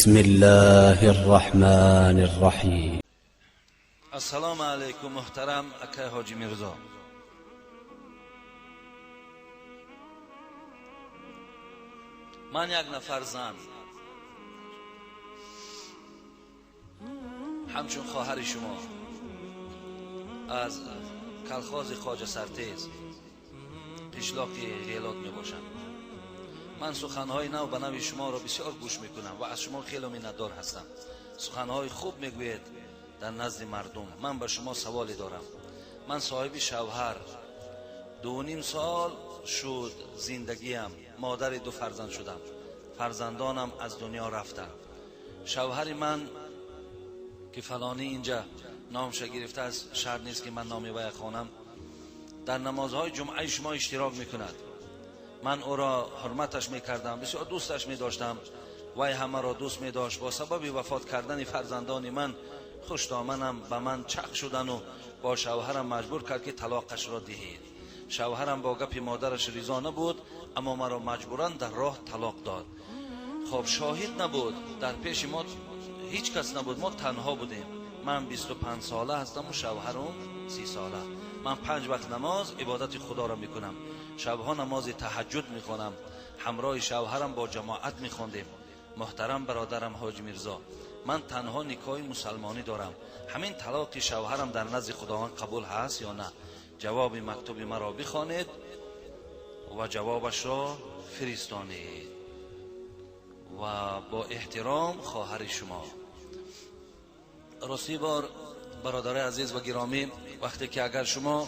بسم الله الرحمن الرحیم. Ассалому алайкум, муҳтарам акай Ҳоҷи Мирзо. Ман як нафар зан, ҳамчун хоҳари шумо, аз калхози Хоҷа Сартез, қишлоқи Ғелот мебошам. Ман суханҳои нав ба нави шуморо бисёр гӯш мекунам ва аз шумо хеле миннатдор ҳастам. Суханҳои хуб мегӯед дар назди мардум. Ман ба шумо саволе дорам. Ман соҳиби шавҳар, 2.5 сол шуд зиндагиям, модари ду фарзанд шудам. Фарзандонам аз дунё рафтанд. Шавҳари ман ки фалонӣ инҷа номша гирифтааст, шарт нест ки ман номи вая хонам, дар намозҳои ҷумъаи шумо иштирок мекунад. Ман ӯро ҳурматаш мекардам, бисёр дӯсташ медоштам, вай ҳамаро дӯст медошт. Бо сабаби вафот кардани фарзандони ман хушдоманам ба ман чақ шудану бо шавҳарам маҷбур кард ки талоқашро диҳед. Шавҳарам бо гапи модараш ризо набуд, аммо маро маҷбуран дар роҳ талоқ дод. Хоб, шоҳид набуд, дар пеши мо ҳеҷ кас набуд, мо танҳо будем. Ман 25 сола ҳастаму шавҳарам 30 сола. Ман 5 вақт намоз ибодати худоро мекунам, шабҳо намози таҳаҷҷуд мехонам, ҳамроҳи шавҳарам бо ҷамоат мехондем. Муҳтарам бародарам Ҳоҷи Мирзо, ман танҳо никоҳи мусалмонӣ дорам. Ҳамин талоқи шавҳарам дар назди Худованд қабул ҳаст ё на? Ҷавоби мактуби маро бихонед ва ҷавобашро фиристонед. Ва бо эҳтиром, хоҳари шумо. Рости бор, бародарои азиз ва гиромӣ, вақте ки агар шумо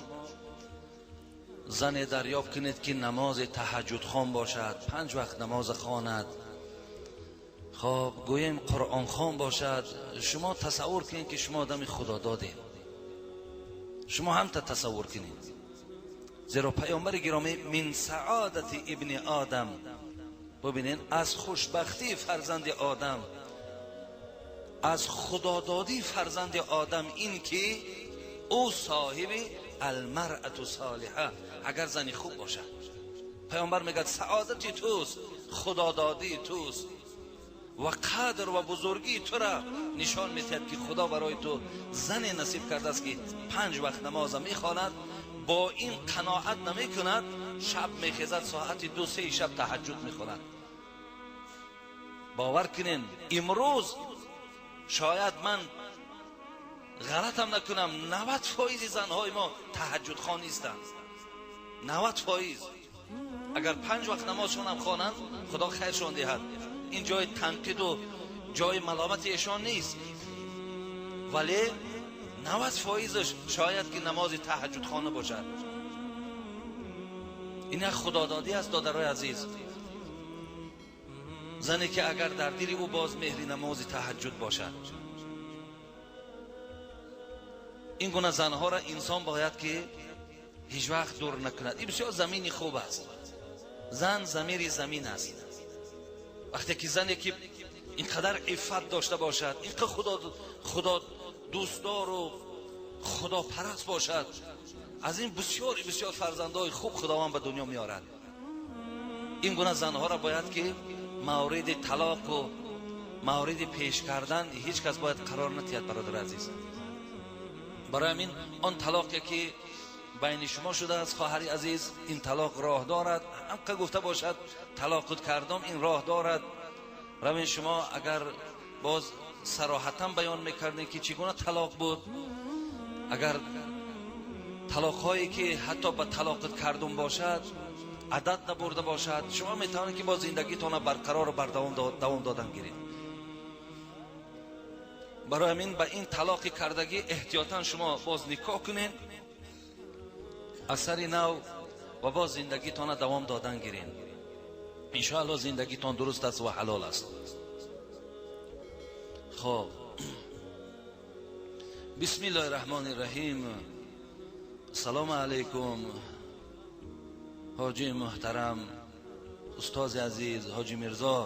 зане дарёфт кунед ки намози таҳаҷҷудхон бошад, 5 вақт намоз хонад, хоб гӯем қуръонхон бошад, шумо тасаввур кунед ки шумо одами худододед. Шумо ҳамта тасаввур кунед, зеро паёмбари гиромӣ мин саодати ибни одам, бубинед, аз хушбахтии фарзанди одам, аз худододии фарзанди одам ин ки ӯ соҳиби алмаръату солиҳа, агар зани хуб бошад. Паёмбар мегӯяд саодати туст, худододии туст ва қадр ва бузургии тура нишон медиҳад ки Худо барои ту зане насиб кардааст ки 5 вақт намоза мехонад, бо ин қаноат намекунад, шаб мехезад соати 2-3 шаб таҳаҷҷуд мехонад. Бовар кунед, имрӯз шояд ман ғалатам накунам, 90% занҳои мо таҳаҷҷудхон нестанд. 90%. Агар 5 вақт намозшонам хонанд, Худо хайршон диҳад. Ин ҷои танқиду ҷои маломати эшон нест, вале 90%-ш шояд ки намози таҳаҷҷудхона бошад. Ин як худододӣ аст, додарои азиз. Зане ки агар дар дили ӯ боз меҳри намози таҳаҷҷуд бошад, ин гуна занҳоро инсон бояд ки ҳеҷ вақт дур накунад. Ин бисёр замини хуб аст. Зан замири замин аст. Вақте ки зане ки инқадар иффат дошта бошад, инқадар худо дӯстдору худопараст бошад, аз ин бисёр бисёр фарзандҳои хуб Худованд ба дунё меорад. Ин гуна занҳоро бояд ки мавриди талоқу мавриди пеш кардан ҳеҷ кас бояд қарор надиҳад, бародари азиз. Барои ҳамин он талоқе ки байни шумо шудааст, хоҳари азиз, ин талоқ роҳ дорад. Ҳамқа гуфта бошад талоқут кардам, ин роҳ дорад. Равин шумо агар боз сароҳатан баён мекардем ки чӣ гуна талоқ буд, агар талоқҳое ки ҳатто ба талоқут кардум бошад, адад набурда бошад, шумо метавонед ки боз зиндагитонро барқарору давом додан гиред. Барои ҳамин ба ин талоқи кардагӣ эҳтиётан шумо боз никоҳ кунед аз сари нав ва боз зиндагитонро давом додан гиред. Иншоалло зиндагитон дуруст аст ва ҳалол аст. Хоб, бисмиллоҳи раҳмони раҳим. Ассалому алайкум, ҳоҷи муҳтарам, устози азиз Ҳоҷи Мирзо.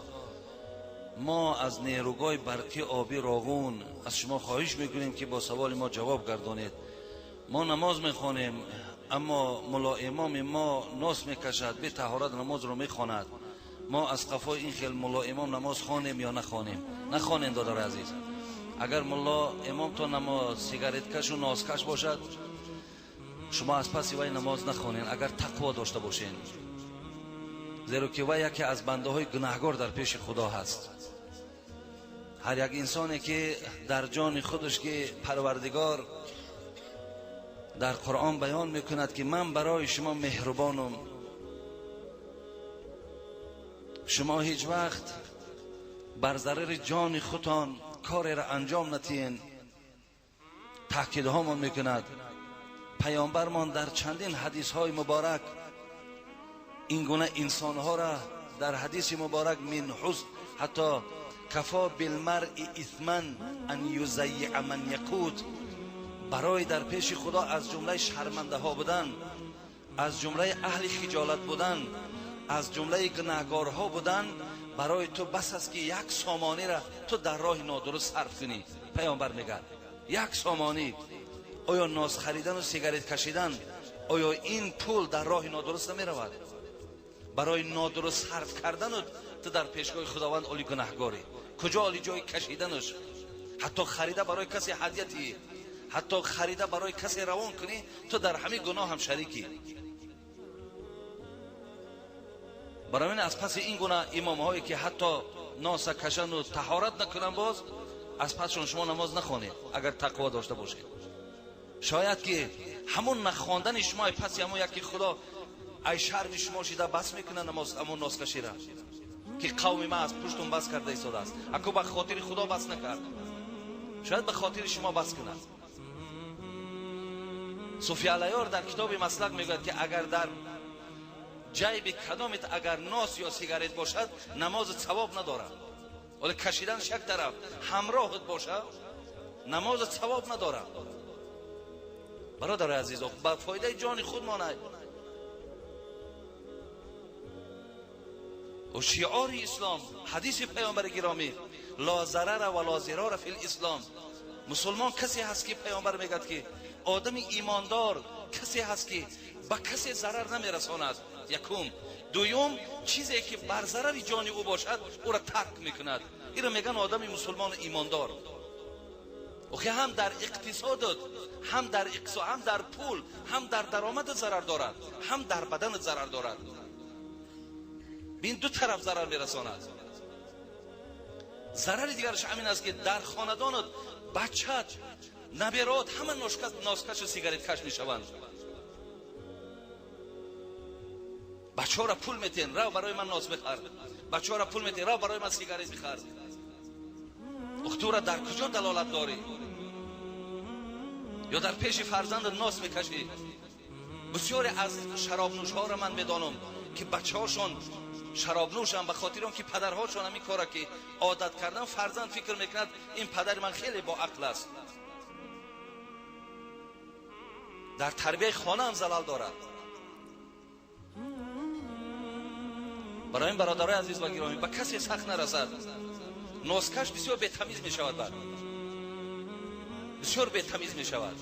Мо аз нерӯгоҳи барқи обӣ Роғун аз шумо хоҳиш мекунем ки бо саволи мо ҷавоб гардонед. Мо намоз мехонем, аммо мулло имоми мо нос мекашад, бетаҳорат намозро мехонад. Мо аз қафои ин хел мулло имом намоз хонем ё нахонем? Нахонем, додари азиз. Агар мулло имом то намоз сигареткашу нозкаш бошад, шумо аз паси вай намоз нахонед, агар тақво дошта бошед, зеро ки вай яке аз бандаҳои гунаҳгор дар пеши Худо ҳаст. Ҳар як инсоне ки дар ҷони худаш ки Парвардигор дар Қуръон баён мекунад ки ман барои шумо меҳрубонам, шумо ҳеҷ вақт бар зарари ҷони худтон кореро анҷом натиҳен, таъкидҳомон мекунад. Паёмбармон дар чандин ҳадисҳои муборак ин гуна инсонҳоро дар ҳадиси муборак мин ҳусн ҳатто кафо билмаръи исман ан юзаййиа ман якут, барои дар пеши Худо аз ҷумлаи шармандаҳо будан, аз ҷумлаи аҳли хиҷолат будан, аз ҷумлаи гунаҳгорҳо будан, барои ту бас аст ки як сомониро ту дар роҳи нодуруст сарф кунӣ. Паёмбар мегӯяд як сомонӣ. Оё ноз харидану сигарет кашидан, оё ин пул дар роҳи нодуруст намеравад? Барои нодуруст сарф кардану ту дар пешгоҳи Худованд оли гунаҳгорӣ. Куҷо оли ҷои кашиданаш? Ҳатто харида барои касе ҳадя тиҳӣ, ҳатто харида барои касе равон кунӣ, ту дар ҳамин гуноҳ ҳам шарикӣ. Барои ин аз паси ин гуна имомҳое ки ҳатто носа кашану таҳорат накунанд, боз аз пасшон шумо намоз нахонед, агар тақво дошта бошед. Шояд ки ҳамон нахондани шумо паси ҳамон яке Худо ай шарми шумо шида бас мекунад намоз, ҳамон носкашира ки қавми ман аз пуштум бас карда истодааст. Аку ба хотири Худо бас накард, шояд ба хотири шумо бас кунад. Суфия Алайёр дар китоби маслак мегӯяд ки агар дар ҷайби кадомет агар нос ё сигарет бошад, намози савоб надорад. Вале кашиданаш як тараф, ҳамроҳат бошад, намози савоб надорад. Бародари азиз, ба фоидаи ҷони худ монад. و شعار اسلام، حدیث پیامبر گرامی، لا ضرر و لا ضرار فی الاسلام. مسلمان کسی هست که پیامبر میگد که آدم ایماندار کسی هست که به کسی ضرر نمیرساند. یکم. دوم، چیزی که بر ضرر جان او باشد او را ترک میکند. این را میگن آدم مسلمان ایماندار. اوخی هم در اقتصادت، هم در اقتصاد، هم در پول، هم در درآمد ضرر دارد، هم در بدن ضرر دارد. بین دو طرف ضرر میرساند. ضرر دیگرش همین است که در خاندانت بچت، نبرات همه ناسکش و سیگارت کش میشوند. بچه ها را پول میتین، رو برای من ناس بخر. بچه ها را پول میتین، رو برای من سیگارت بخر. اختو را در کجا دلالت داری؟ یا در پیش فرزند ناس میکشی؟ بسیاری از شراب نوش ها را من میدانم که بچه هاشون شراب نوشن به خاطر اون که پدرهاشون همین کارا که عادت کردن، فرزند فکر میکند این پدر من خیلی با عقل است. در تربیه خانه هم زلال دارد. برای این برادرای عزیز و گرامی، به کسی سخت نرسد. ناسکش بسیار بتمیز می شود، بعد بسیار بتمیز می شود.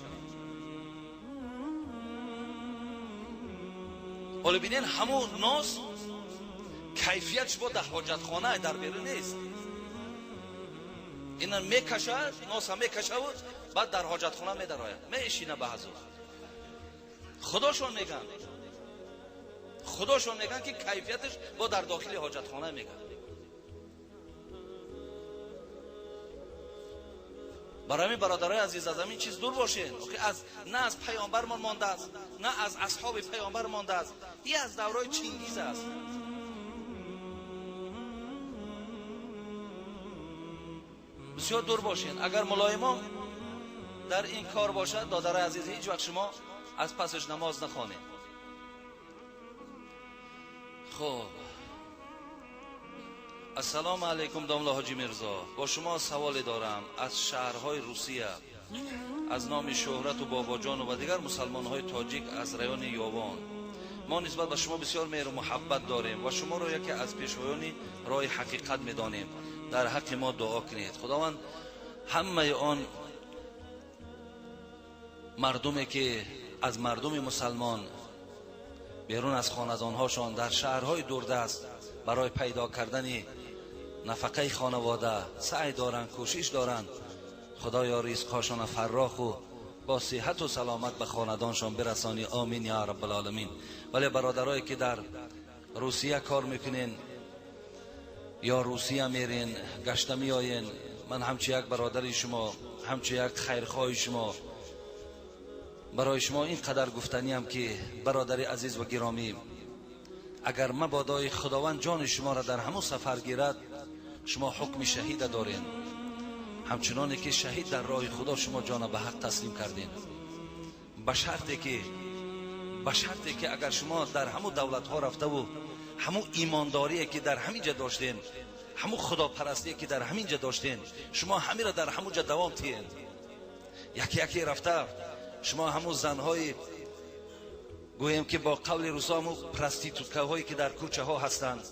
حالا ببینین همون ناس کیفیتش با در حاجتخانه در بیرون نیست. اینا میکشد، ناس هم میکشه و بعد در حاجتخانه میدراید، میشینه به حضور. خداشون میگن، خداشون میگن که کیفیتش با در داخل حاجتخانه میگن. برای همین برادرای عزیز از همین چیز دور باشین. از نه از پیامبرمان مانده است، نه از اصحاب پیامبر مانده است، این از دورای چینگیز است. بسیار دور باشین. اگر ملایمان در این کار باشد، دادرای عزیز، هیچ وقت شما از پسش نماز نخوانید. خب، السلام علیکم داملا حاجی میرزا، با شما سوالی دارم. از شهرهای روسیه، از نام شهرت و باباجان و دیگر مسلمانهای تاجیک از رایان یاوان، ما نسبت به شما بسیار مهر و محبت داریم و شما را یکی از پیشوایان راه حقیقت میدانیم. در حق ما دعا کنید. خداوند همه آن مردمی که از مردم مسلمان بیرون از خاندانهاشان در شهرهای دوردست Барои пайдо кардани нафақаи хонавода саъй доранд, кӯшиш доранд. Худоё, ризқҳошона фарроху бо сиҳату саломат ба хонадоншон бирасонӣ. Омин я раббалоламин. Вале бародарое ки дар Русия кор мекунен ё Русия мерен, гашта меоен, ман ҳамчу як бародари шумо, ҳамчу як хайрхоҳи шумо барои шумо ин қадар гуфтаниам ки бародари азиз ва гиромӣ, агар мабодои Худованд ҷони шуморо дар ҳамун сафар гирад, шумо ҳукми шаҳида дорен. Ҳамчуноне ки шаҳид дар роҳи Худо шумо ҷона ба ҳақ таслим кардем, ба шарте ки агар шумо дар ҳамун давлатҳо рафтаву ҳамун имондорие ки дар ҳамин ҷа доштем, ҳамун худопарастие ки дар ҳамин ҷа доштем, шумо ҳамира дар ҳамун ҷа давом тиҳед. Яке яке рафта шумо ҳамун занҳои, гӯем ки бо қавли русо, ҳамун проституткаҳое ки дар кӯчаҳо ҳастанд,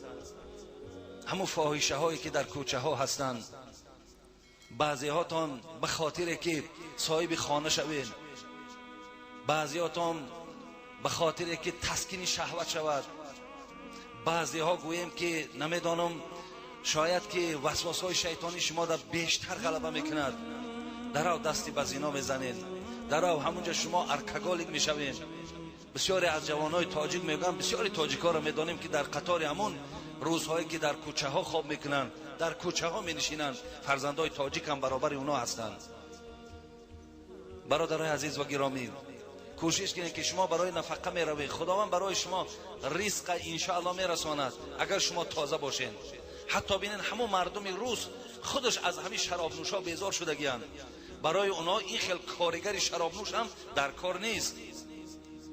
ҳамун фоҳишаҳое ки дар кӯчаҳо ҳастанд, баъзеҳотон ба хотире ки соҳиби хона шавед, баъзеҳотон ба хотире ки таскини шаҳват шавад, баъзеҳо гӯем ки намедонам, шояд ки васвасҳои шайтонӣ шумо дар бештар ғалаба мекунад, дарав дасти ба зино мезанед, дарав ҳамунҷа шумо алкоголик мешавед. Бисёре аз ҷавонҳои тоҷик мегӯянд, бисёри тоҷикҳоро медонем ки дар қатори ҳамун рӯзҳое ки дар кӯчаҳо хоб мекунанд, дар кӯчаҳо менишинанд, фарзандои тоҷик ҳам баробари онҳо ҳастанд. Бародарои азиз ва гиромӣ, кӯшиш кунед ки шумо барои нафақа меравед, Худованд барои шумо ризқа иншоалло мерасонад агар шумо тоза бошед. Ҳатто бинед, ҳамун мардуми рус худаш аз ҳамин шаробнӯшҳо безор шудагиянд. Барои онҳо ин хел коригари шаробнӯш ҳам дар кор нест.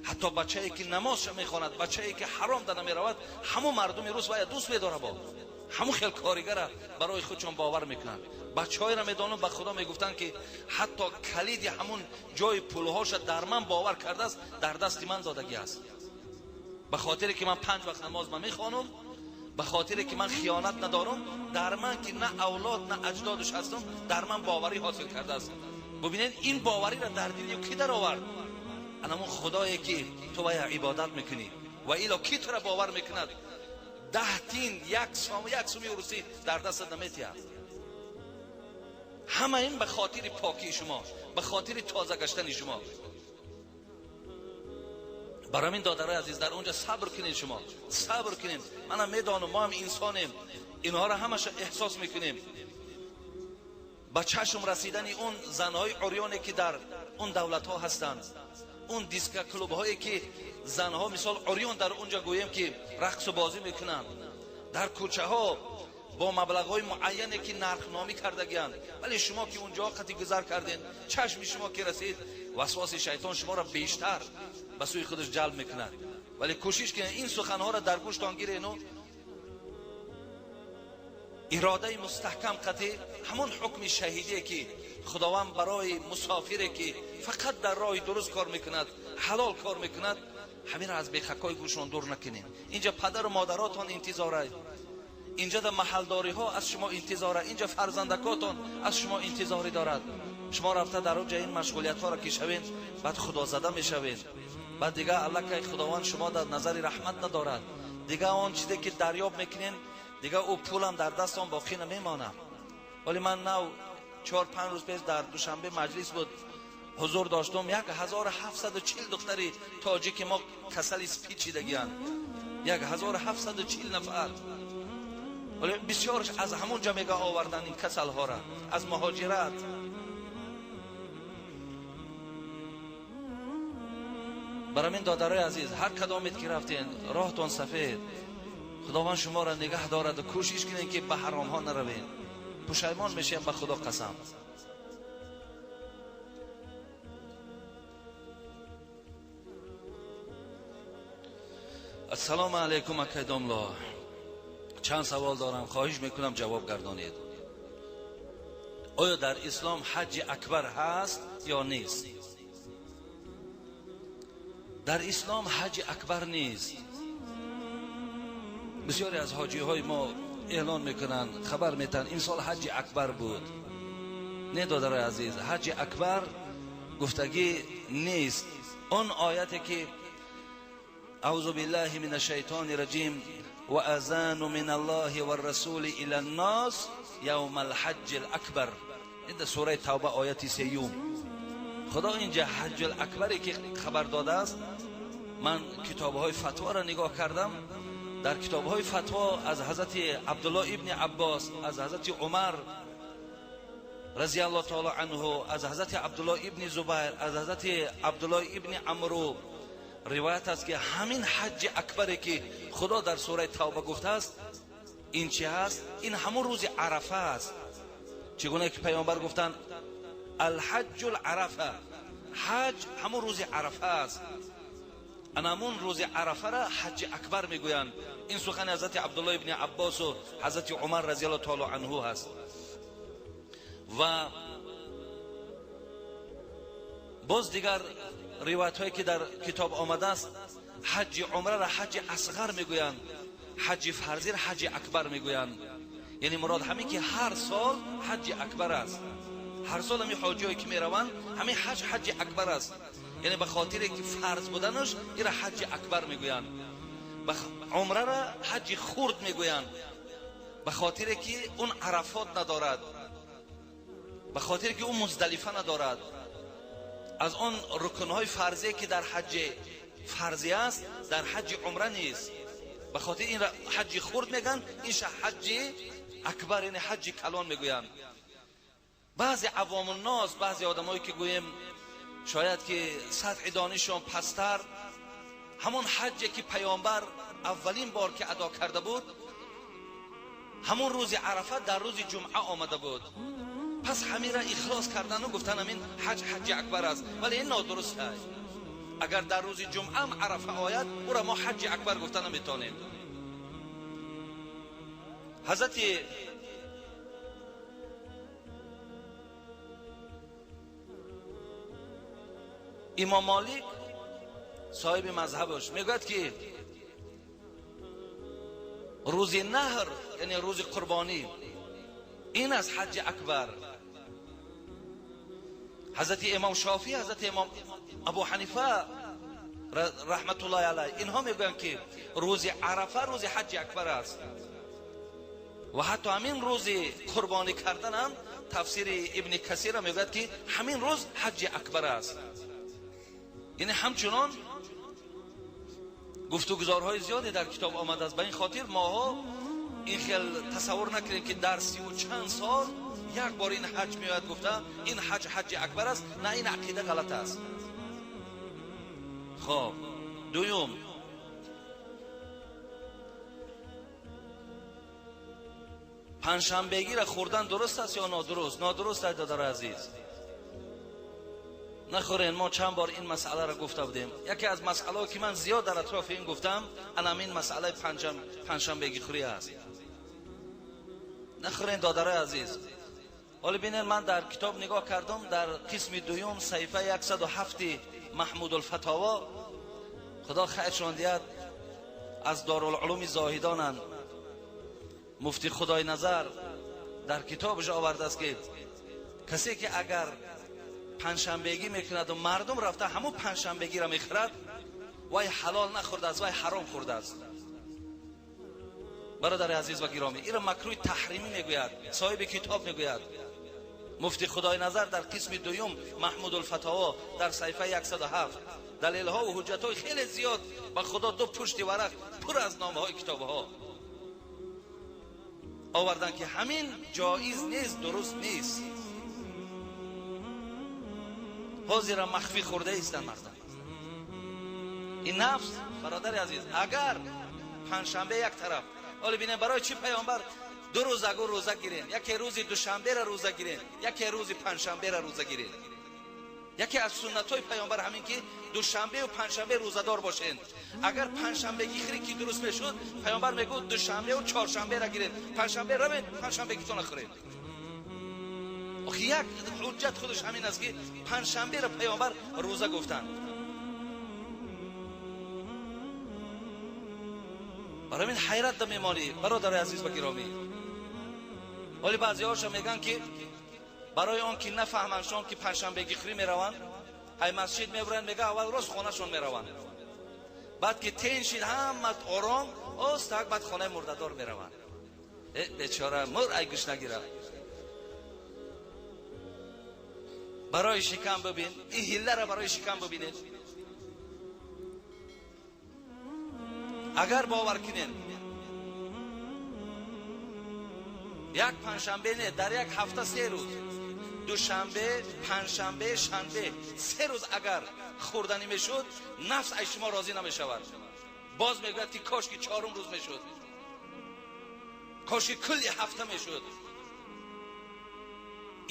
Ҳатто бачае ки намозша мехонад, бачае ки ҳаром да намеравад, ҳамун мардуми рус вая дӯст медорад, бо ҳамун хел коригара барои худшон бовар мекунанд. Бачаҳоеро медонам, ба Худо мегуфтанд ки ҳатто калиди ҳамун ҷои пулҳоша дар ман бовар кардааст, дар дасти ман додагӣ аст. Ба хотире ки ман 5 вақт намоз ма мехонам, ба хотире ки ман хиёнат надорам, дар ман ки на авлод на аҷдодаш ҳастам, дар ман боварӣ ҳосил кардааст. Бубинед, ин бовариро дар дили ки даровард? Анамун Худое ки ту вая ибодат мекунӣ. Ва ило ки тура бовар мекунад? 10 тин, як суми русӣ дар дастат наметиҳад. Ҳама ин ба хотири покии шумо, ба хотири тоза гаштани шумо. Барои ин додарои азиз, дар онҷа сабр кунед, шумо сабр кунед. Манам медонам, мо ҳам инсонем, инҳоро ҳамаша эҳсос мекунем. Ба чашм расидани он занҳои урёне ки дар он давлатҳо ҳастанд, он дискоклубҳое ки занҳо мисол урён дар онҷа гӯем ки рақсу бозӣ мекунанд, дар кӯчаҳо бо маблағҳои муайяне ки нархномӣ кардагианд, вале шумо ки онҷо қати гузар кардед, чашми шумо ки расид, васваси шайтон шуморо бештар ба сӯи худаш ҷалб мекунад. Вале кӯшиш кунед ин суханҳоро дар гӯштон гирену иродаи мустаҳкам қатӣ ҳамон ҳукми шаҳидие ки Худованд барои мусофире ки фақат дар роҳи дуруст кор мекунад, ҳалол кор мекунад, ҳаминро аз бехакҳои гӯшон дур накунед. Инҷа падару модаротон интизорад, инҷа дар маҳалдориҳо аз шумо интизорад, инҷа фарзандакотон аз шумо интизорӣ дорад. Шумо рафта дар онҷа ин машғулиятҳоро ки шавед, баъд худозада мешавед, баъд дига аллакай Худованд шумо дар назари раҳмат надорад. Дига он чизе ки дарёб мекунед, дига ӯ пулам дар дастон боқӣ намемонад. Вале ман нав 4-5 рӯз пеш дар Душанбе маҷлис буд, ҳузур доштум, 1740 духтари тоҷики мо касали спид шидагиянд. 1740 нафар. Вале бисёрш аз ҳамон ҷо мега овардан ин касалҳоро, аз муҳоҷират. Барои ин додарои азиз, ҳар кадомет ки рафтен, роҳтон сафед, Худованд шуморо нигаҳ дорад ва кӯшиш кунед ки ба ҳаромҳо наравед. Пушаймон мешавем, ба Худо қасам. Ассалому алайкум акай домло. Чанд савол дорам, хоҳиш мекунам ҷавоб гардонед. Оё дар ислом ҳаҷҷи акбар ҳаст ё нест? Дар ислом ҳаҷҷи акбар нест. Бисёре аз ҳоҷиҳои мо эълон мекунанд, хабар метаҳанд, имсол ҳаҷҷи акбар буд. Не, додарои азиз, ҳаҷҷи акбар гуфтагӣ нест. Он ояте ки аъузу биллаҳи мин ашшайтони раҷим وأذان من الله والرسول إلى الناس يوم الحج الأكبر. این سوره توبه آیت 3. خدا اینجا حج الاکبری که خبر داده است. من کتاب‌های فتوا را نگاه کردم، در کتاب‌های فتوا از حضرت عبدالله ابن عباس، از حضرت عمر رضی الله تعالی عنه، از حضرت عبدالله ابن زبیر، از حضرت عبدالله ابن عمرو روایت است که همین حج اکبری که خدا در سوره توبه گفته است، این چی هست؟ این همون روز عرفه است. چگونه که پیامبر گفتند الحج العرفه، حج همون روز عرفه است. همون روز عرفه را حج اکبر میگویند. این سخن حضرت عبدالله ابن عباس و حضرت عمر رضی الله تعالی عنه هست. و باز دیگر روایت هایی که در کتاب آمده است، حج عمره را حج اصغر میگویند، حج فرضی را حج اکبر میگویند. یعنی مراد همین که هر سال حج اکبر است، هر سال همین حاجی که میروند همین حج حج اکبر است. یعنی به خاطر که فرض بودنش این را حج اکبر میگویند. عمره را حج خرد میگویند، به خاطر که اون عرفات ندارد، به خاطر که اون مزدلفه ندارد. از آن رکنهای فرضی که در حج فرضی است در حج عمره نیست، به خاطر این را حج خرد میگن، این حج اکبر یعنی حج کلان میگویند. بعضی عوام الناس، بعضی آدمایی که گوییم شاید که سطح دانششون پستر، همون حجی که پیامبر اولین بار که ادا کرده بود همون روز عرفه در روز جمعه آمده بود، پس همین را اخلاص کردن و گفتن همین حج حج اکبر است. ولی این نادرست است. اگر در روز جمعه هم عرفه آید او را ما حج اکبر گفتن نمیتونیم. حضرت امام مالک صاحب مذهبش میگوید که روز نهر یعنی روز قربانی این از حج اکبر. حضرت امام شافعی، حضرت امام ابو حنیفه رحمت الله علیه اینها میگویند که روز عرفه روز حج اکبر است. و حتی همین روز قربانی کردن هم تفسیر ابن کثیر میگوید که همین روز حج اکبر است. یعنی همچنان گفتگوزارهای زیادی در کتاب آمده است. به این خاطر ماها این خیلی تصور نکنیم که در 30 و چند سال یک بار این حج میآید گفته این حج حج اکبر است. نه، این عقیده غلط است. خب دوم، پنجشنبگی را خوردن درست است یا نادرست؟ نادرست است دادر عزیز، نخورین. ما چند بار این مسئله را گفته بودیم. یکی از مسئله که من زیاد در اطراف این گفتم این مسئله پنجشنبگی خوری است. نخورین دادرای عزیز. حالا ببینید من در کتاب نگاه کردم، در قسم دوم صحیفه 107 محمود الفتاوا، خدا خیرشان دهد، از دارالعلوم زاهدانند، مفتی خدای نظر در کتابش آورده است که کسی که اگر پنجشنبگی میکند و مردم رفته همون پنجشنبگی را میخورد، وای حلال نخورده است، وای حرام خورده است. برادر عزیز و گرامی، این را مکروه تحریمی میگوید، صاحب کتاب میگوید. مفتی خدای نظر در قسم دوم محمود الفتاوا در صحیفه 107 دلیل ها و حجت های خیلی زیاد، با خدا دو پشت ورق پر از نامه های کتاب ها آوردن که همین جایز نیست، درست نیست. حاضر مخفی خورده ایستن مردم. این نفس برادر عزیز، اگر پنجشنبه یک طرف، حالا ببینید برای چی پیامبر دو روز اگو روزه گیرین، یکی روز دوشنبه را روزه گیرین، یکی روز پنجشنبه را روزه گیرین. یکی از سنت های پیامبر همین که دوشنبه و پنجشنبه روزه‌دار باشین. اگر پنجشنبه گیری که درست میشد، پیامبر میگفت دوشنبه و چهارشنبه را گیرین، پنجشنبه را بین، پنجشنبه گیتون نخورین. آخه یک حجت خودش همین است که پنجشنبه را پیامبر روزه گفتن. برای این حیرت میمانی برادر عزیز و گرامی. ولی بعضی هاشون میگن که برای آن که نفهمنشون که پنجشنبه گیخوری میروند، ای مسجد میبرند، میگه اول روز خونهشون میروند، بعد که تین شد همه آرام، Оста баъд хонаи мурдадор мераванд. Бечора мур ай гӯш нагирад. Барои шикам бибин, ин ҳилларо барои шикам бибинед. Агар бовар кунед, як панҷшанбе не, дар як ҳафта се рӯз, душанбе, панҷшанбе, шанбе, се рӯз агар хӯрданӣ мешуд, нафс аз шумо розӣ намешавад. Боз мегӯяд ки кош ки чорум рӯз мешуд, кош ки кулли ҳафта мешуд.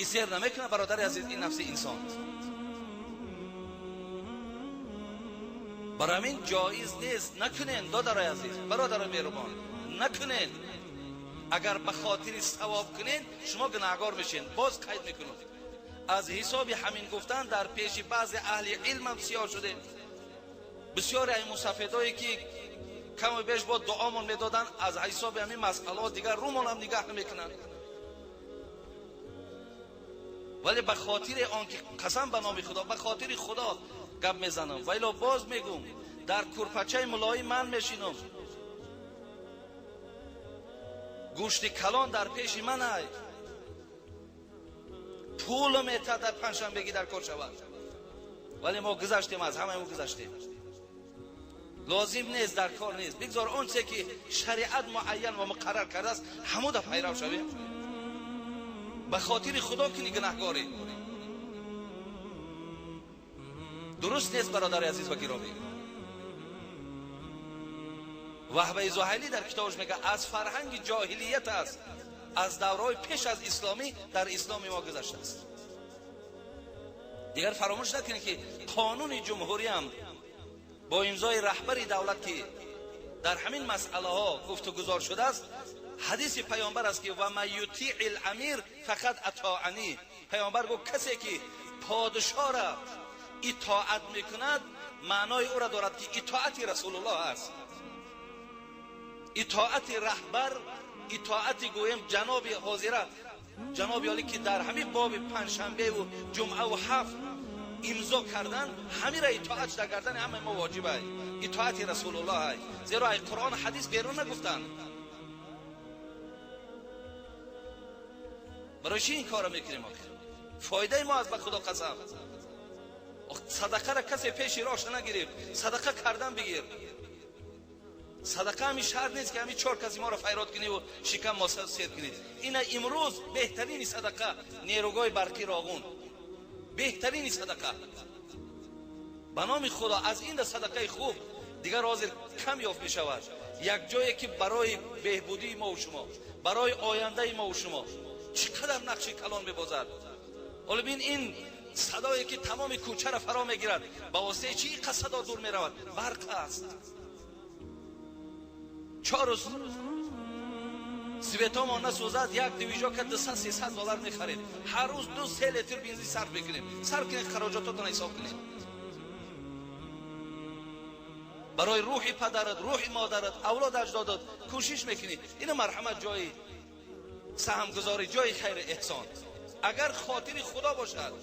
Ин сер намекунад, бародари азиз, ин нафси инсон. Барои ҳамин ҷоиз нест, накунед, додарои азиз, бародарои меҳрубон, накунед. Агар ба хотири савоб кунед, шумо гунаҳгор мешед. Боз қайд мекунам, аз ҳисоби ҳамин гуфтан дар пеши баъзе аҳли илмам сиёҳ шудем. Бисёре аз мусафедое ки каму беш бо дуомон медоданд, аз ҳисоби ҳамин масъалаҳо дигар рӯмонам нигаҳ намекунанд. Вале ба хотири он ки қасам ба номи Худо, ба хотири Худо гап мезанам. Вале боз мегӯм, дар курпачаи мулоим ман мешинам, гӯшти калон дар пеши ман ай, пул метад дар панҷшанбегӣ дар кор шавад. Вале мо гузаштем, аз ҳамаи мо гузаштем. Лозим нест, дар кор нест. Бигзор он чизе ки шариат муайян ва муқаррар кардааст, ҳамуда пайрав шавем. Ба хотири Худо кунӣ гунаҳгорӣ. Дуруст нест, бародари азиз ва гиромӣ. Ваҳбаи Зуҳайлӣ дар китобаш мегӯяд, аз фарҳанги ҷоҳилият аст, аз давраҳои пеш аз исломӣ дар исломи мо гузаштааст. Дигар фаромӯш накунед ки қонуни ҷумҳуриям бо имзои раҳбари давлат ки дар ҳамин масъалаҳо гуфтугузор шудааст, ҳадиси паёмбар аст ки ва ман ютиъ амир фақад атоанӣ. Паёмбар гуфт касе ки подшоҳро итоат мекунад, маънои ӯро дорад ки итоати расулуллоҳ аст. Итоати раҳбар, итоати гӯем ҷаноби ҳозира, ҷаноби олӣ ки дар ҳамин боби панҷшанбеву ҷумъаву ҳафт имзо кардан, ҳамира итоат дар гардани ҳамаи мо воҷиб ай. Итоати расулуллоҳ ай. Зеро ай қуръон ҳадис берун нагуфтанд. Барои чӣ ин корро мекунем охир? Фоидаи мо аз ба Худо қасам. Садақаро касе пеши роҳша нагирифт, садақа кардан бигир. Садақа ҳамин шарт нест ки ҳамин чор каси моро файрод кунӣ ва шикам мо сер кунӣ. Ина имрӯз беҳтарини садақа нерӯгоҳи барқи Роғун, беҳтарини садақа. Ба номи Худо, аз ин садақаи хуб дигар ҳозир кам ёфт мешавад. Як ҷое ки барои беҳбудии мо ва шумо, барои ояндаи мо ва шумо чӣ қадар нақши калон мебозад. Ҳоло бин ин садое ки тамоми кӯчаро фаро мегирад, ба воситаи чӣ ин қадр садо дур меравад? Барқ аст. Чор рӯз светомон насӯзад, як движока 200-300 доллар мехаред. Ҳар рӯз 2-3 литр бензин сарф мекунем. Сарф кунед, хароҷототонро ҳисоб кунед. Барои рӯҳи падарат, рӯҳи модарат, авлод аҷдодат кӯшиш мекунӣ. Ина марҳамат, ҷои саҳмгузорӣ, ҷои хайри эҳсон. Агар хотири Худо бошад.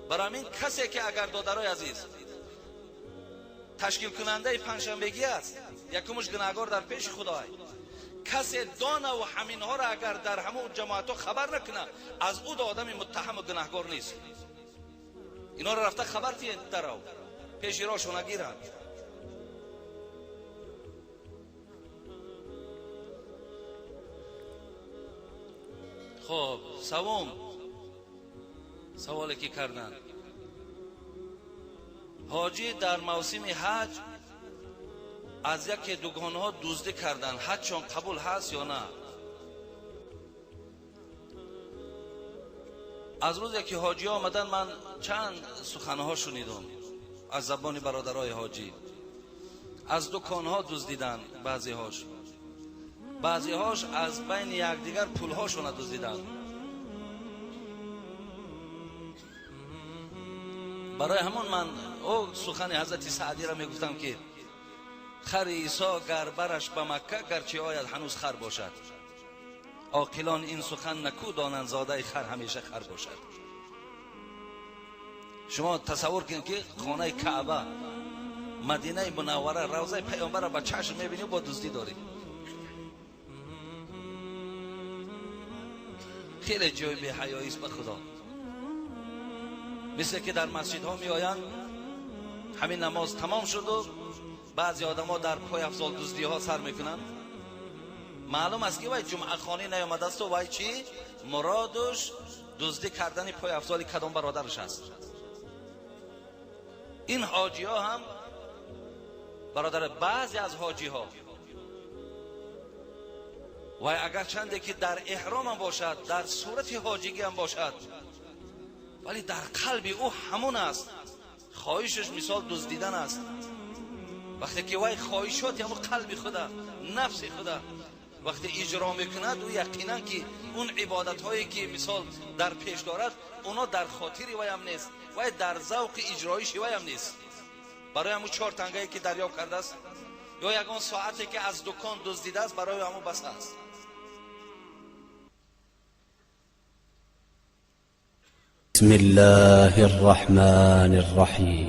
Барои ҳамин касе ки агар, додарои азиз, ташкилкунандаи панҷшанбегӣ аст, якумш гунаҳгор дар пеши Худо. Касе донаву ҳаминҳоро агар дар ҳамон ҷамоатҳо хабар накунад, аз ӯ до одами муттаҳаму гунаҳгор нест. Инҳоро рафта хабар тиҳед, дарав пеши роҳшо нагиранд. Хоб, савом саволе ки карданд, ҳоҷӣ дар мавсими ҳаҷ аз яке дугонҳо дуздӣ карданд, ҳаҷшон қабул ҳаст ё на? Аз рӯзе ки ҳоҷӣ омаданд, ман чанд суханҳо шунидам аз забони бародарои ҳоҷӣ. Аз дуконҳо дуздиданд баъзеҳош, баъзеҳош аз байни якдигар пулҳошона дуздиданд. Барои ҳамон ман о сухани ҳазрати Саъдиро мегуфтам ки хари Исо гар бараш ба Макка, гарчи ояд ҳанӯз хар бошад. Оқилон ин сухан наку донанд, зодаи хар ҳамеша хар бошад. Шумо тасаввур кунед ки хонаи Каъба Мадинаи Мунаввара, равзаи паёмбара ба чашм мебинӣ, бо дуздӣ дорӣ. Хеле ҷои беҳаёист, ба Худо. Мисле ки дар масҷидҳо меоянд, ҳамин намоз тамом шуду баъзе одамо дар пойафзол дуздиҳо сар мекунанд. Маълум аст, ки вай ҷумъахонӣ наёмадасту вай чӣ муродуш дуздӣ кардани пойафзоли кадом бародараш аст. Ин ҳоҷиҳо ҳам, бародар, баъзе аз ҳоҷиҳо вай агарчанде ки дар эҳромам бошад, дар сурати ҳоҷигиам бошад, вале дар қалби ӯ ҳамон аст, хоҳишаш мисол дуздидан аст. Вақте ки вай хоҳишоти ҳамон қалби худа, нафси худа вақте иҷро мекунад, ӯ яқинан ки он ибодатҳое ки мисол дар пеш дорад, оно дар хотири вайам нест, вай дар завқи иҷроиши вайам нест. Барои ҳамун чор тангае ки дарёфт кардааст ё ягон соате ки аз дукон дуздидааст, барои ҳамун бас аст. بسم الله الرحمن الرحيم.